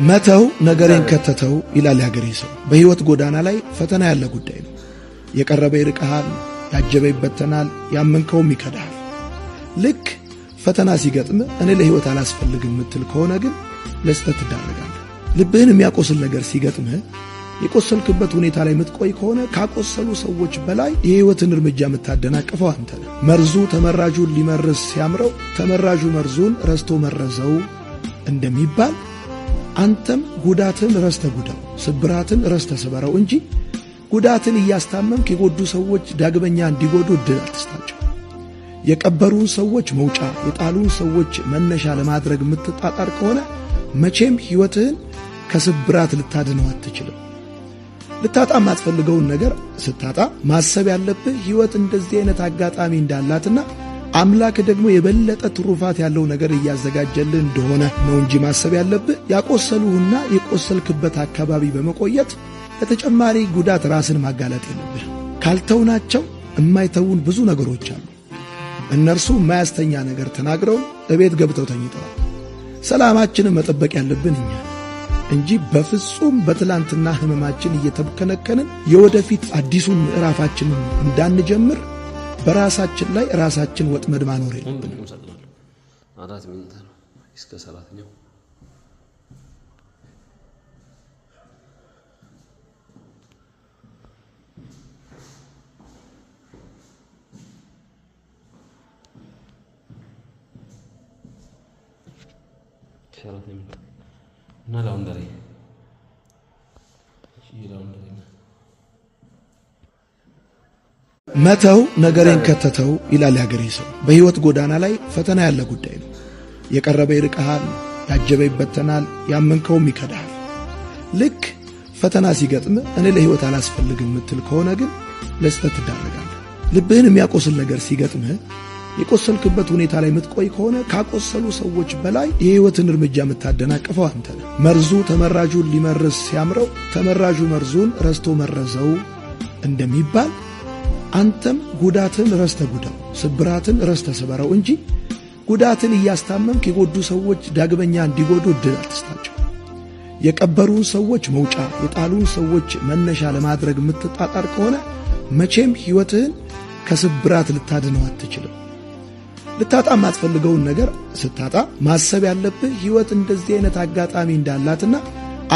መተው ነገሬን ከተተው ይላል ያገሬ ሰው። በሕይወት ጎዳና ላይ ፈተና ያለ ጉዳይ ነው። የቀረበ ይርቅሃል፣ ያጀበ ይበተናል፣ ያመንከውም ይከዳሃል። ልክ ፈተና ሲገጥም እኔ ለሕይወት አላስፈልግም የምትል ከሆነ ግን ለስህተት ትዳረጋለህ። ልብህን የሚያቆስል ነገር ሲገጥምህ የቆሰልክበት ሁኔታ ላይ የምትቆይ ከሆነ ካቆሰሉ ሰዎች በላይ የሕይወትን እርምጃ የምታደናቅፈው አንተ ነህ። መርዙ ተመራዡን ሊመርዝ ሲያምረው ተመራዡ መርዙን ረስቶ መረዘው እንደሚባል አንተም ጉዳትን ረስተ ጉዳው፣ ስብራትን ረስተ ስበረው እንጂ ጉዳትን እያስታመምክ የጎዱ ሰዎች ዳግመኛ እንዲጎዱ እድል አትስጣቸው። የቀበሩን ሰዎች መውጫ፣ የጣሉን ሰዎች መነሻ ለማድረግ የምትጣጣር ከሆነ መቼም ሕይወትህን ከስብራት ልታድነው አትችልም። ልታጣ የማትፈልገውን ነገር ስታጣ ማሰብ ያለብህ ሕይወት እንደዚህ አይነት አጋጣሚ እንዳላትና አምላክ ደግሞ የበለጠ ትሩፋት ያለው ነገር እያዘጋጀልህ እንደሆነ ነው እንጂ ማሰብ ያለብህ ያቆሰሉህና የቆሰልክበት አካባቢ በመቆየት ለተጨማሪ ጉዳት ራስን ማጋለጥ የለብህ። ካልተውናቸው የማይተውን ብዙ ነገሮች አሉ። እነርሱ የማያስተኛ ነገር ተናግረው እቤት ገብተው ተኝተዋል። ሰላማችንን መጠበቅ ያለብን እኛ እንጂ በፍጹም በትላንትና ሕመማችን እየተብከነከንን የወደፊት አዲሱን ምዕራፋችንን እንዳንጀምር በራሳችን ላይ ራሳችን ወጥመድ ማኖር የለብንም። አራት መኝታ ነው እስከ ሰራተኛው። እና laundry laundry። መተው ነገሬን ከተተው ይላል ያገሬ ሰው። በሕይወት ጎዳና ላይ ፈተና ያለ ጉዳይ ነው። የቀረበ ይርቅሃል፣ ያጀበ ይበተናል፣ ያመንከውም ይከዳሃል። ልክ ፈተና ሲገጥም እኔ ለሕይወት አላስፈልግም የምትል ከሆነ ግን ለስህተት ትዳረጋለህ። ልብህን የሚያቆስል ነገር ሲገጥምህ የቆሰልክበት ሁኔታ ላይ የምትቆይ ከሆነ ካቆሰሉ ሰዎች በላይ የሕይወትን እርምጃ የምታደናቅፈው አንተ ነህ። መርዙ ተመራዡን ሊመርዝ ሲያምረው ተመራዡ መርዙን ረስቶ መረዘው እንደሚባል አንተም ጉዳትን ረስተ ጉዳው፣ ስብራትን ረስተ ስበረው እንጂ ጉዳትን እያስታመምክ የጎዱ ሰዎች ዳግመኛ እንዲጎዱ እድል አትስጣቸው። የቀበሩን ሰዎች መውጫ፣ የጣሉን ሰዎች መነሻ ለማድረግ የምትጣጣር ከሆነ መቼም ሕይወትህን ከስብራት ልታድነው አትችልም። ልታጣ የማትፈልገውን ነገር ስታጣ ማሰብ ያለብህ ሕይወት እንደዚህ አይነት አጋጣሚ እንዳላትና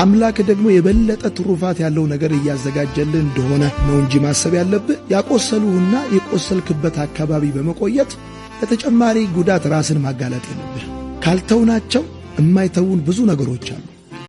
አምላክ ደግሞ የበለጠ ትሩፋት ያለው ነገር እያዘጋጀልህ እንደሆነ ነው እንጂ ማሰብ ያለብህ ያቆሰሉህና የቆሰልክበት አካባቢ በመቆየት ለተጨማሪ ጉዳት ራስን ማጋለጥ የለብህ። ካልተውናቸው የማይተውን ብዙ ነገሮች አሉ።